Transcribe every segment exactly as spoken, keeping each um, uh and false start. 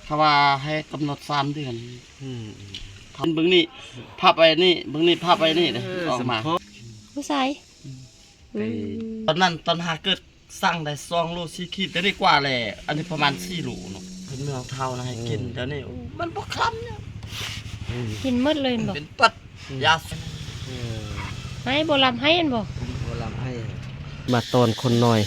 เขาว่าให้กำหนดสามเดือน อืม อืม เบิ่งนี่ ภาพไว้นี่ เบิ่งนี่ ภาพไว้นี่ เออ ออกมา สมพร ผู้ชาย อืม ไอ้ อืม ตอนนั้นตอนหาเกิดสั่งได้สองโลสี่ขีด เดี๋ยวนี้กว่าแหละ อันนี้ประมาณสี่โลเนาะ เพิ่นเมืองเท่านะให้กิน อืม เดี๋ยวนี้มันบ่คลำเนี่ย อืม กินหมดเลยบ่ เป็นปัด อืม ยา เออ ให้บ่ลำให้อันบ่ บ่ลำให้ มาตอนคนน้อย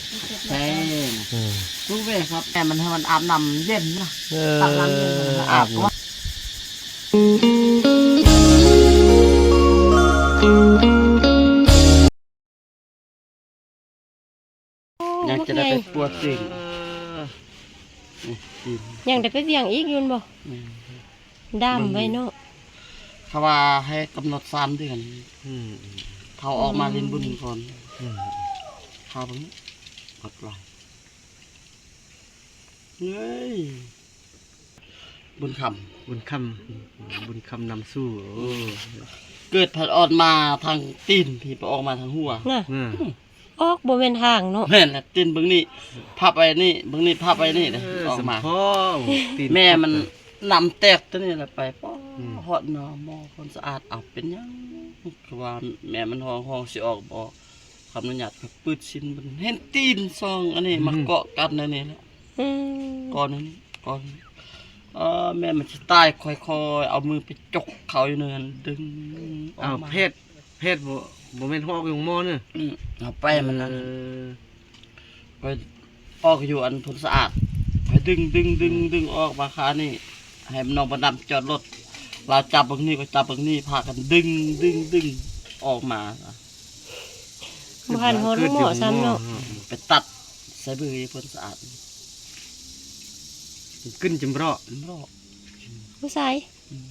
แม่น อืม รู้ไหมครับ แม่มันให้มันอาบน้ำเย็นนะ เออ ตักน้ำเย็นมาอาบ อาบน้ำ ยังจะได้ไปปวดตีน เออ นี่ตีน ยังได้ไปเวียงอีกอยู่บ่ อืม ด้ามไว้เนาะ เขาว่าให้กำหนดสามเดือน อืม อืม เขาออกมาเล่นบุญก่อน อืม เขาเบิ่งกดไลค์ เฮ้ย บุญคำ บุญคำ บุญคำนำสู้ โอ้ เกิดผัดออกมาทางตีน พี่ไปออกมาทางหัว น่ะ น่ะ ออกบ่แม่นทางเนาะ แม่นแหละ ตีนเบิ่งนี่ พับไว้นี่ เบิ่งนี่ พับไว้นี่ เออ ออกมา สมพอ ตีน แม่มัน นำแตกตัวนี้แหละไป ป๊อ อืม ฮอดหน้าหมอคนสะอาด เอาเป็นหยัง คือว่าแม่มันฮ้อง ฮ้องสิออกบ่ คำอนุญาตก็ปืดสิ้น มันเห็นตีนสองอันนี้ อืม มาเกาะกันในนี่แหละ อืม ก้อนนี้ ก้อนนี้ เออ แม่มันสิตาย ค่อยๆ เอามือไปจกเขาอยู่นั่น ดึงออกมา อ้าว เพศ เพศบ่ บ่แม่นฮ้องอยู่หม้อเนาะ อืม เอาไปมันนั่น เออ ไปออกอยู่อันพุ้นสะอาด ไปดึง ดึง ดึง อืม ดึงออกมาคานี่ ให้น้องประดำจอดรถ ลาวจับเบิ่งนี่ ก็จับเบิ่งนี่ พากันดึง ดึง ดึง ออกมา บ่หันฮอดหม้อซ้ำเนาะ ไปตัดใส่เบิ่งนี่พุ้นสะอาด ขึ้นจำเบาะ จำเบาะ ผู้ชาย อืม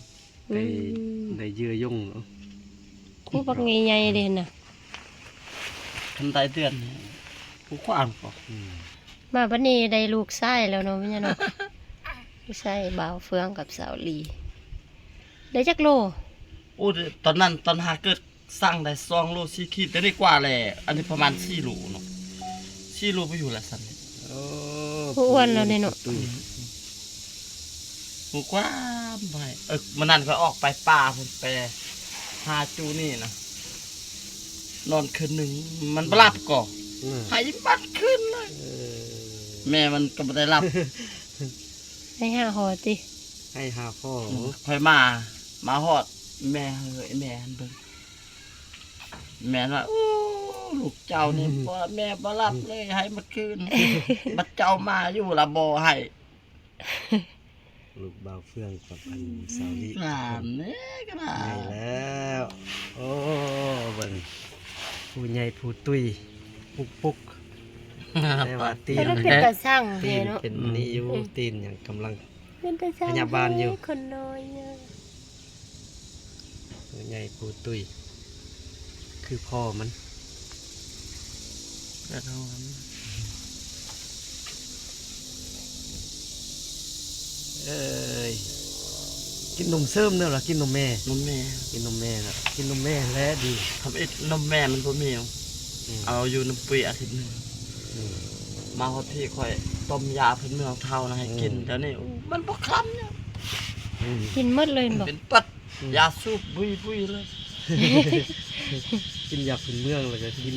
ได้ อืม ได้เยื่อยงเหรอ คู่บักใหญ่ๆเด่นน่ะ คันได้เดือน ผู้ขวางก็ อืม มาบัดนี้ได้ลูกชายแล้วเนาะ แม่เนาะ ลูกชายบ่าวเฟืองกับสาวลี ได้จักโล โอ้ ตอนนั้นตอนหาเกิดสั่งได้สองโลสี่ขีด เดี๋ยวนี้กว่าแหละ อันนี้ประมาณสี่โลเนาะ สี่โลไปอยู่ละสั่น โอ้ ผู้อ้วนแล้วเนี่ยเนาะ ตุ้ย หมู่กว้างไป เออ มื้อนั้นข้อยออกไปป่าพุ้น ไปหาจูนี่นะ นอนคืนหนึ่ง มันบ่หลับก่อ อืม หายบัดคืนเลย เออ แม่มันก็บ่ได้หลับ ให้หาหอติ ให้หาหอ อืม ข้อยมา มาฮอด แม่เฮ้ย แม่หั้นเบิ่ง แม่ว่า โอ้ ลูกเจ้านี่ บ่ แม่บ่หลับเลย ให้เมื่อคืน บัดเจ้ามาอยู่ละบ่ให้ ลูกบ่าวเฟืองกับอันสาวลิ หลานเนี่ยก็ได้ ใหญ่แล้ว โอ้ เบิ่ง ผู้ใหญ่ผู้ตุ้ย ปุกปุก แต่ว่าตีน แต่มันเป็นตาสั่ง ตีน แท้เนาะ เป็นนี่อยู่ อืม ตีนยังกำลัง เป็นตาสั่ง พยาบาลอยู่ แท้ คนน้อยอะ ผู้ใหญ่ผู้ตุ้ย คือพ่อมัน เอ้ย กินนมเสริมเด้อล่ะ กินนมแม่ นมแม่ กินนมแม่ล่ะ กินนมแม่แหละดี ทำอิดนมแม่มันบ่มี อืม เอาอยู่นำปุ้ยอาทิตย์หนึ่ง อืม มาฮอดพี่ข้อยต้มยาพื้นเมืองเฒ่านะให้กิน อืม เดี๋ยวนี้มันบ่คลำเนี่ย อืม กินหมดเลยบ่ เป็นปัด อืม ยาสูบบุยๆเลย กินยาพื้นเมืองแล้วก็กิน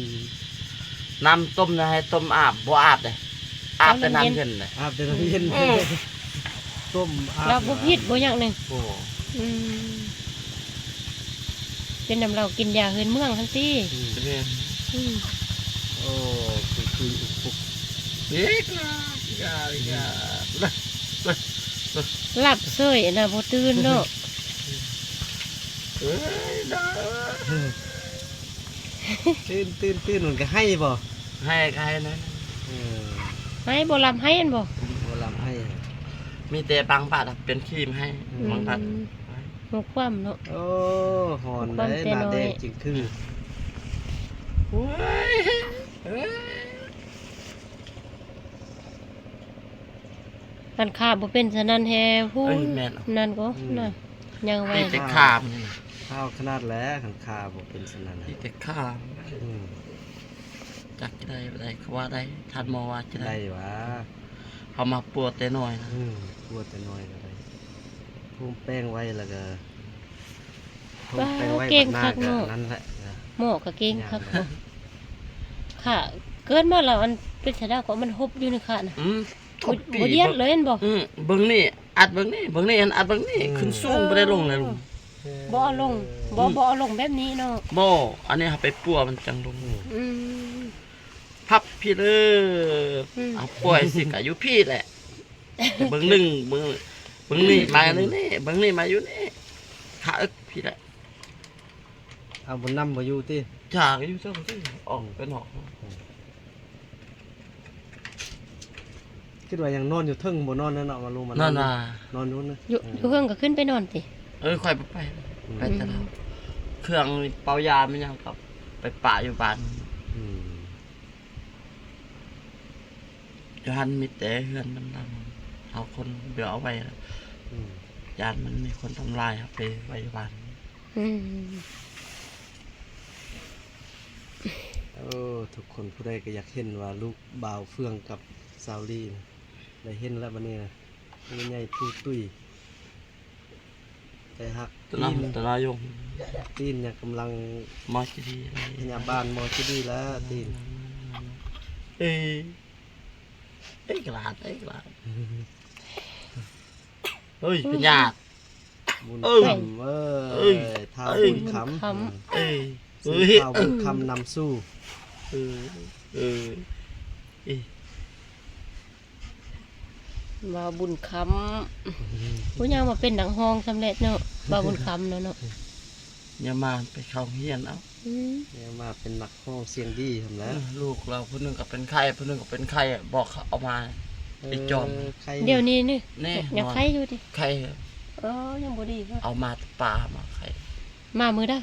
น้ำต้มนะให้ต้มอาบ บ่อาบเด้ อาบแต่น้ำเย็นเลย อาบแต่น้ำเย็น อืม ต้มอาบ เราบ่ผิดบ่อย่างหนึ่ง โอ้ อืม เป็นนำเรากินยาพื้นเมืองหั่นติ อืม แม่น อืม โอ้ คุยๆ อุกปุก อีกอ่ะ อีกอ่ะ อีกอ่ะ หลับเฉยนะ บ่ตื่นเนาะ เอ้ย ได้ ตื่น ตื่น ตื่น มันก็ให้บ่ ให้ ให้นะ เออ ให้บ่ลำให้อันบ่ บ่ลำให้ มีแต่บางบาดอะเป็นครีมให้ อืม บางบาด หัวคว่ำเนาะ โอ้ ฮ้อน หัวคว่ำ เด้ แต่ หน้าแดง น้อย จึงคือ โอ้ย เอ้ย คันขาบ่เป็นฉะนั้นแฮ ฮู้ เอ้ย แม่น นั่นก็ อืม นะ ยังไหว นี่แต่ขามันนี่นะ ข้าวขนาดแหละคันขาบ่เป็นฉะนั้นนะ นี่แต่ขา อืม จักจะได้บ่ได้ เขาว่าได้ ท่านหมอว่าจะได้ ได้หวา เขามาปัวแต่น้อยนะ อืม ปัวแต่น้อยก็ได้ ภูมิแป้งไว้แล้วก็ ภูมิแป้งไว้ ว้า เก่งคักเนาะ บัดหน้าก็นั่นแหละนะ หมอก็เก่งคัก ย่างนะ ค่ะ เกิดมาแล้วอันเป็นชะดาก็มันหบอยู่นี่ค่ะนะ อืม บ่ ทบปี บ่เหยียดเลยเห็นบ่ อืม เบิ่งนี่ อัดเบิ่งนี่ เบิ่งนี่ อันอัดเบิ่งนี่ อืม ขึ้นสูงบ่ได้ลงเลยลุง บ่เอาลง บ่ อืม บ่เอาลงแบบนี้เนาะ บ่ อันนี้เอาไปปัวมันจังลง อืม พับพี่เด้อ อืม เอาปล่อยสิกะอยู่พี่แหละ เบิ่งหนึ่ง เบิ่ง เบิ่งนี่มาอยู่นี่ เบิ่งนี่มาอยู่นี่ ขาเอิกพี่แหละ เอาบุญนำบ่อยู่ติ อยากอยู่เจ้าที่ออกไปนอก อืม คิดว่ายังนอนอยู่เทิงบ่นอนนั่นเนาะ มาลงมานอน นอนน่ะ นอนอยู่นะ อยู่ เออ อยู่เทิงก็ขึ้นไปนอนติ เออ ค่อยไป อืม ไปแต่ละ อืม เครื่องเป่ายามันยังกับไปปะอยู่บ้าน อืม อยู่หั่นมีแต่เฮือนดำๆ เอาคนเดียวเอาไว้ละ อืม ย่านมันมีคนทำลาย เอาไปไว้อยู่บ้าน อืม โอ้ ทุกคนผู้ใดก็อยากเห็นว่าลูกบ่าวเฟืองกับสาวลีนะ ได้เห็นแล้วบัดนี้นะ ผู้ใหญ่ผู้ตุ้ย แต่ฮัก ตะนาว ตีน ตะนายง ตีนเนี่ยกำลัง มอสิดี พยาบาลมอสิดีแล้วตีน เอ้ย เอ้ยกลาด เอ้ยกลาด เฮ้ย พญาติ บุญ เอ้ย คำ เอ้ย เอ้ย ท้าว เอ้ย บุญคำ บุญคำ เอ้ย ซื้อ เอ้ย ท้าวบุญคำนำสู้ เออ เออ เอ้ย บ่าวบุญคำ ผู้ยังมาเป็นนักฮ้องสำเร็จเนาะ บ่าวบุญคำเนาะเนาะ อย่ามาไปเข้าเฮียนเอา อืม เนี่ยมาเป็นนักฮ้องเสียงดีหั่นแหละ เออ ลูกเราผู้หนึ่งก็เป็นไข้ ผู้หนึ่งก็เป็นไข้ บอกเขาเอามา เออ ไอ้จอม ไข้ เดี๋ยวนี้นี่ แน่ ยัง นอน ไข้อยู่ติ ไข้ เออ ยังบ่ดีเนาะ เอามาแต่ป่ามาไข้ มามื้อใด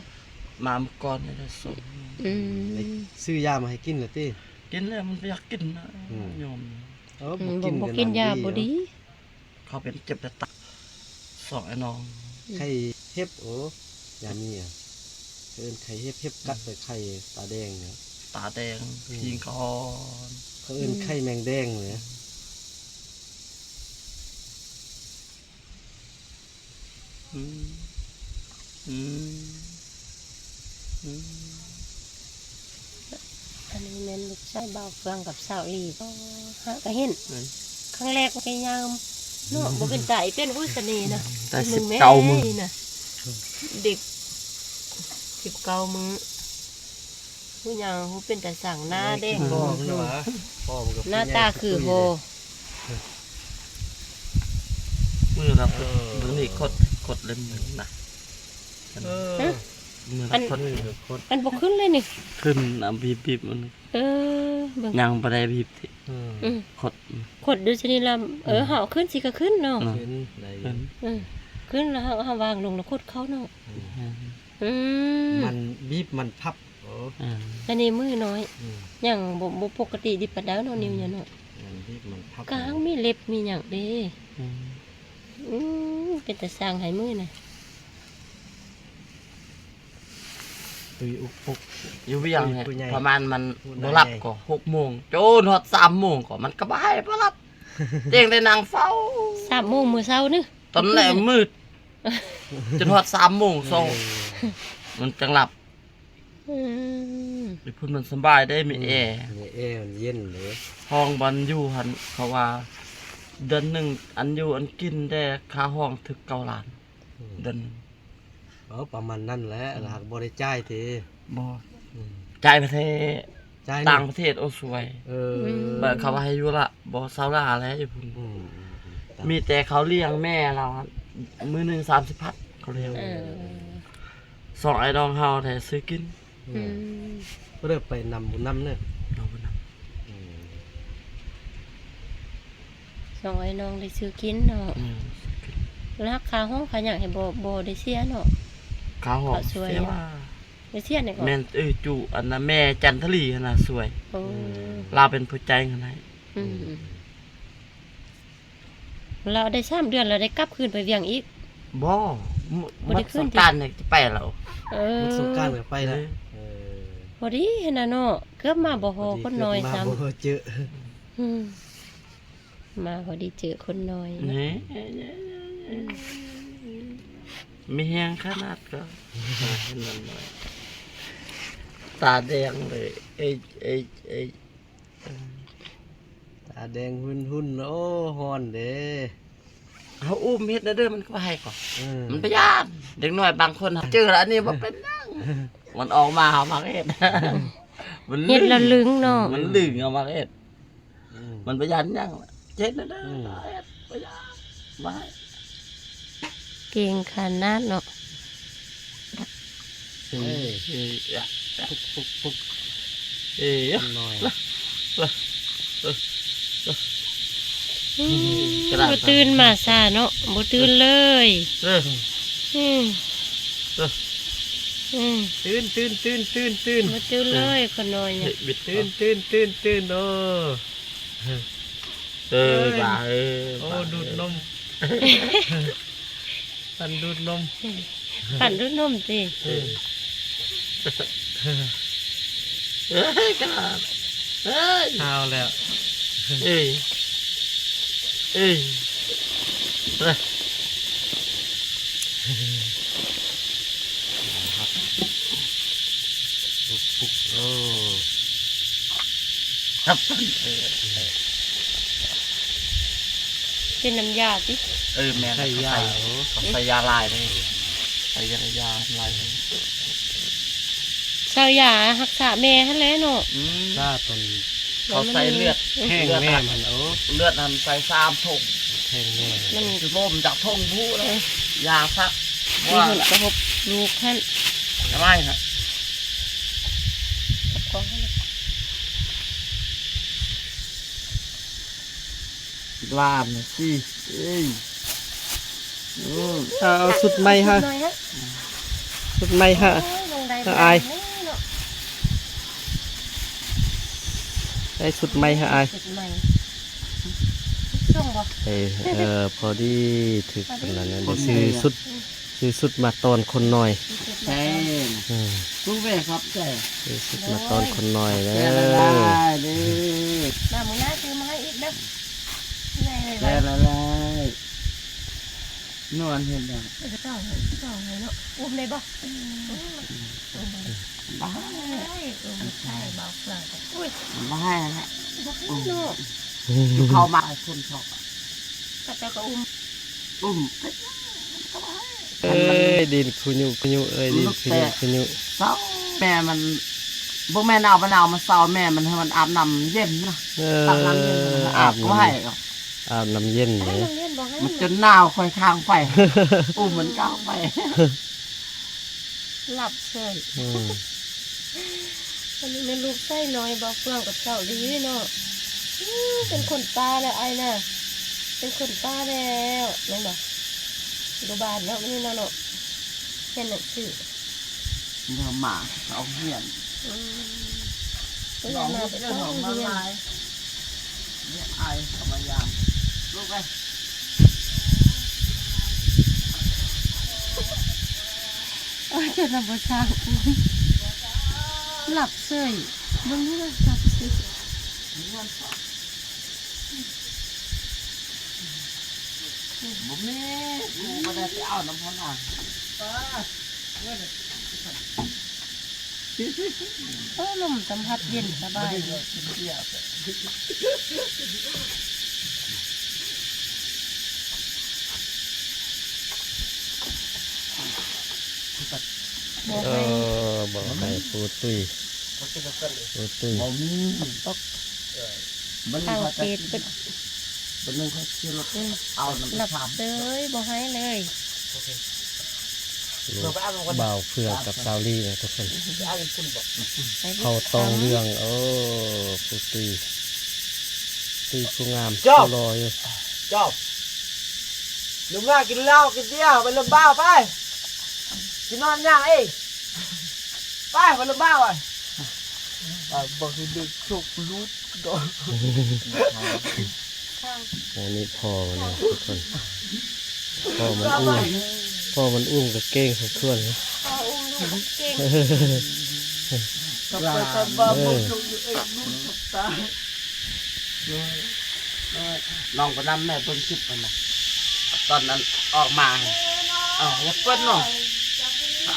มามื้อก่อนนี่แหละ สอง อืม ได้ซื้อยามาให้กินแล้วติ กินแล้วมันบ่อยากกินนะ อืม ยอม เออ อืม บ่กิน บ่ บ่กิน ก็ ยา ดี บ่ดี เขาเป็นเจ็บแต่ตับ สองไอ้น้อง ไข้เห็บ โอ้ ยามีอ่ะ เขาเอิ้นไข้เห็บ เห็บกัดแต่ไข้ตาแดงเนี่ย ตาแดง อืม พิงกอน เขาเอิ้นไข้แมงแดงเลย อืม อืม อืม อันนี้แม่นลูกชายบ่าวเฟืองกับสาวลี ก็หากะเห็น เอ้ย ครั้งแรกมันก็ยามเนาะ บ่เป็นตาอีเป็นผู้เสน่ห์นะ แต่ มึงแม่ สิบเก้ามื้อ นี่นะ เด็ก สิบเก้ามื้อ ผู้หยังผู้เป็นตาสั่งหน้าแดง พ่อมันเหรอ พ่อมันก็ หน้าตาคือโฮ มือครับ เออ มือนี่กด กดเล่นมือนะ เออ ฮะ มือ อัน กด มือก็กด อันบ่ขึ้นเลยนี่ ขึ้นอ่ะ บีบๆ มัน เออ เบิ่ง ยังบ่ได้บีบติ อืม อืม กด กดดูสินี่ล่ะ เออ อืม เฮาเอาขึ้นสิก็ขึ้นเนาะ เนาะ ขึ้นได้อยู่ ขึ้น อืม ขึ้นแล้วเฮา เฮาวางลงแล้วกดเข้าเนาะ อืม อืม มันบีบมันพับ โอ้ อ่า อันนี้มือน้อย อืม ยังบ่ บ่ปกติดีปานใดเนาะ อืม นิ้วยังน้อย มันบีบมันพับ กลางมีเล็บมีหยังเด้ อืม อืม เป็นตาสั่งให้มือนะ ตุ้ยอุกปุก อยู่เวียงเนี่ย ผู้ใหญ่ ประมาณมัน ผู้ใหญ่ บ่หลับก็หกโมง จนฮอดสามโมงก็มันก็บ่ให้บ่หลับ เตียงได้นั่งเฝ้า สามโมงมื้อเช้านี่ ตอนแรกมืด จนฮอดสามโมง สอง เออ มันจังหลับ อืม อยู่พุ้นมันสำบายเด้ มีแอร์ อืม มีแอร์มันเย็นเด้ ห้องบ่อนอยู่หั่น เขาว่า เดือนหนึ่งอันอยู่อันกินได้ค่าห้องถึงเก้าล้าน อืม เดือนหนึ่ง เออ ประมาณนั้นแหละ อืม หากบ่ได้จ่ายติ บ่ อืม จ่ายประเทศ จ่ายนี่ ต่างประเทศ โอ้ สวย เออ อืม แบบเขาว่าให้อยู่ละ บ่เซาหล้าแล้วอยู่พุ้น อืม อืม อืม มีแต่เขาเลี้ยงแม่เราอะ มื้อหนึ่งสามสิบพัน เขาเลี้ยง เออ สองไอ้น้องเฮาแท้ซื้อกิน อืม อืม บ่ได้ไปนำบุญนำเนี่ย เอาบุญนำ อืม สองไอ้น้องได้ซื้อกินเนาะ อืม ซื้อกิน แล้วค่าห้องค่าหยังให้บ่ บ่ได้เสียเนาะ ค่าห้อง ค่าช่วย เสียว่า ได้เสียนี่ก็ แม่น เอ้ย จุ อันน่ะ แม่จันทลีหั่นน่ะช่วย โอ้ อืม ลาวเป็นผู้จ่ายเงินให้ อืม อืม ลาวได้สามเดือนแล้วได้กลับคืนไปเวียงอีก บ่ บ่ได้คืน หมดสงกรานต์เนี่ยจะไปแล้ว เออ หมดสงกรานต์ก็ไปแล้ว เออ เออ พอดีหั่นน่ะเนาะ เกือบมาบ่ฮอด พอดี คนน้อย เกือบมา ซ้ำ บ่เจอ อืม มาพอดีเจอคนน้อยเนาะ นี่ มีแฮงขนาดก็ มาเห็นมันหน่อย ตาแดงเลย เอ้ย เอ้ย เอ้ย ตาแดงหุ่นๆ โอ้ ฮ้อนเด้ เฮาอุ้มเฮ็ดแนวเด้อ มันก็บ่ให้ก่อ เออ มันบ่ย้าน เด็กน้อยบางคนเฮาเจอแล้ว อันนี้บ่เป็นหยัง มันออกมาเฮามาเฮ็ด มัน เฮ็ดแล้วลึงเนาะ มันลึง เอามาเฮ็ด อืม มันบ่ย้านหยัง เฮ็ดแนวเด้อ อืม เฮ็ด บ่ย้าน บ่ให้ เก่งขนาดเนาะ เอ้ย เอ้ย ปุ๊บ ปุ๊บ ปุ๊บ เอ้ย หน่อย อืม กระดาษ บ่ตื่นมาซะเนาะ บ่ตื่นเลย เออ อืม เออ อืม ตื่น ตื่น ตื่น ตื่น ตื่น บ่ตื่นเลย เออ คนน้อยเนี่ย เฮ้ย บิด ตื่น ตื่น ตื่น ตื่น โอ้ เออ เอ้ย บ้า เออ โอ้ บ้า ดูดนม ปั่นดูดนม ปั่นดูดนมสิ เออ เอ้ย กล้า เอ้ย เอาแล้ว เอ้ย เอ้ย เอ้ย ปุ๊กปุ๊ก โอ้ ครับ เออ เป็นน้ำยาติ เออ แม่น ใส่ยา ใส่ โอ้ ใส่ยาลายเลย ใส่ยา ยาลายเลย ใส่ยารักษาแม่หั่นแหละเนาะ อืม ซาตอน เขาใส่เลือด แห้ง เลือด แม่ หั่น มัน โอ้ เลือดหั่นใส่สามถุง แห้งแม่ มัน สิบ่มจากถุงผู้เลย ยาสัก มีผลกระทบลูกหั่น อะไรฮะ ลามสิ เอ้ย อืม เอา เอาชุดใหม่ฮะ ชุดใหม่ฮะ ชุดใหม่ฮะ โอ้ย ลงได้ เอาอาย บ่ได้เนาะ ได้ชุดใหม่ฮะอาย ชุดใหม่ ส่งบ่ เออ เออ พอดีถือกันแล้วนะ เดี๋ยวซื้อชุด ซื้อชุดมาตอนคนน้อย ใช่ อืม ลูกแม่ครับ ใช่ ซื้อชุดมาตอนคนน้อยเด้อ แซ่บหลายๆเด้อ มามื้อหน้าซื้อมาให้อีกเด้อ แซ่บหลายๆ นวลเห็นแล้ว เออ เจ้า เจ้าให้เนาะ อุ้มได้บ่ อุ้ม อุ้มได้ ได้ อุ้มได้ เบาเกลือ อุ้ย บ่ให้แล้ว บ่ให้เนาะ เข้ามาคนชอบ แต่เจ้าก็อุ้ม อุ้ม เอ้ย ดินคุยุคุยุ เอ้ย ดินคุยุคุยุ เศร้า แม่มัน บ่แม่นเอา มันเอามาเศร้า แม่มันให้มันอาบน้ำเย็นนะ เออ ตักน้ำเย็นมาอาบ อาบน้ำ ก็ให้หรอก อาบน้ำเย็น ให้ เลย น้ำเย็นบ่ให้ มันจนหนาวค่อยค้างไป อุ้มมันกลางไป หลับเฉย อืม อันนี้แม่ลูกไส้น้อยบ่ เฟื่องกับเจ้าดีเนาะ อืม เป็นคนป่าแล้วไอ้น่ะ เป็นคนป่าแล้ว แม่นบ่ อยู่บ้านเนาะ มื้อนี้เนาะ เนาะ เรียนหนังสือ เดี๋ยวหมาเอาเฮียน อืม ก็เลยมาไปเข้าโรงเรียน เนี่ยไอเอามายาม ลูกไป โอ้ย เจ้าน่ะบ่ช่าง หลับเฉย เบิ่งนี่นะ หลับเฉย บ่มี กูบ่ได้ไปเอาน้ำพ่อหลาน เออ ลมสัมผัสเย็นสบายดี บ่ เอ ให้ อ บ่ให้ผู้ตุ้ย ผู้ตุ้ย บ่มี ตก เออ มัน ทาง เขาจะ เฟซ กิน เพิ่น วันหนึ่งเขาขี่รถ อืม เอาน้ำ หลับ ไปทำ เฉย บ่ให้เลย โอเค ลูก เราไปเอาลงกัน บ่าวเฟืองกับสาวลีนะทุกคน ไปเอาลงคุณบอก ไป เขาต้องเรื่อง โอ้ ผู้ตี ตีผู้งาม จอบ ผู้รออยู่ จอบ หนุ่มหน้ากินเหล้ากินเบียร์ไปลำบ้าไป กินนอนย่างเอ้ย ไปไปลำบ้าไป อ่า บอกให้เด็กโชคลุดดอก อันนี้พ่อมันนะทุกคน พ่อมันอุ้ม พ่อมันอุ้มกางเกงสมควรนะ พ่ออุ้มลูกกางเกง กับไปกับบ้า เออ บอกโชคอยู่เอ้ยลุดตาย เออ น้องบ่นำแม่เบิ่งคลิปมันนะ ตอนนั้นออกมา เอ้า อย่าเปิดเนาะ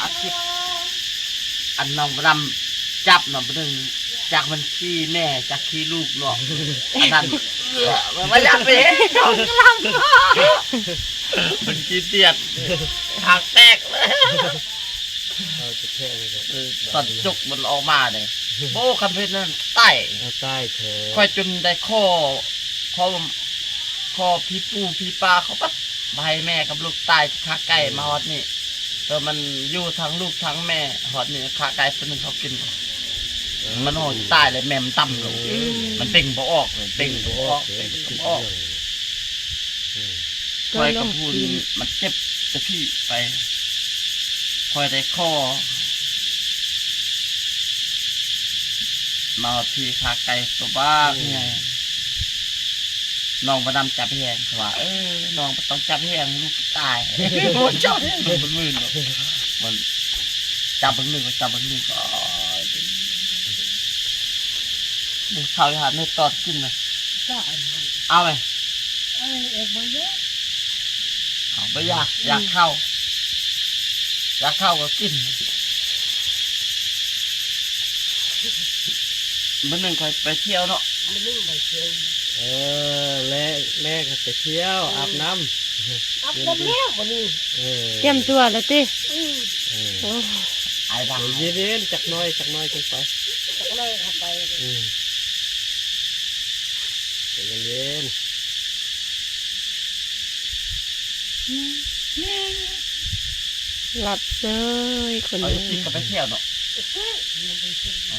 อัดคลิป อันน้องบ่นำจับเนาะ บ่นึง จากมันขี้แม่ จากขี้ลูกเนาะ อันนั้น เอื้อ มันบ่อยากไปเห็นน้องกำลัง มันขี้เตียด หางแตกเลย เอาจะแท้เลย เออ ตอนจกมันออกมาเนี่ย โอ้ คันเพชรนั่นตาย เอาตายแท้ ข้อยจนได้ข้อ ข้อ ข้อพี่ปู่พี่ป้าเขาปัด บ่ให้แม่กับลูกตายคาไก่มาฮอดนี่ เออ มันอยู่ทั้งลูกทั้งแม่ ฮอดนี่คาไก่ตัวหนึ่งเขากิน เออ มันโหดตายเลย แม่มันต่ำลง อืม มันเป่งบ่ออกเลย เป่งบ่ออก เป่งบ่ออก เป่งบ่ออก อืม ข้อยกับพูน มันเจ็บแต่พี่ไป ข้อยได้ข้อ มาพี่ขาไก่ตัวบ้า อืม พี่ไง น้องบ่นำจับแฮง เขาว่า เออ น้องบ่ต้องจับแฮง ลูกตาย โอ้ย จับแฮง มันมึนเนาะ มันจับเบิ่งหนึ่งก็จับเบิ่งหนึ่งก็ โอ้ย ข้าวหาในตอนกินนะ ก็อันนี้ เอาไหม เอ้ย เอกบ่เยอะ เอา บ่อยาก อยากข้าว อยากข้าวก็กิน มื้อหนึ่งข้อยไปเที่ยวเนาะ มื้อหนึ่งไปเที่ยว เออ แล แลก็ไปเที่ยว อืม อาบน้ำ อาบน้ำแล้วมื้อนี้ เออ เตรียมตัวแล้วติ อืม เออ โอ้ ไอ้บ้า เย็นๆ จักหน่อย จักหน่อยจังไป จักหน่อยเข้าไป อืม ใจเย็นๆ หลับเซยคน เอา นี้ อีกทีก็ไปเที่ยวเนาะ เที่ยว มันไปเที่ยว อ๋อ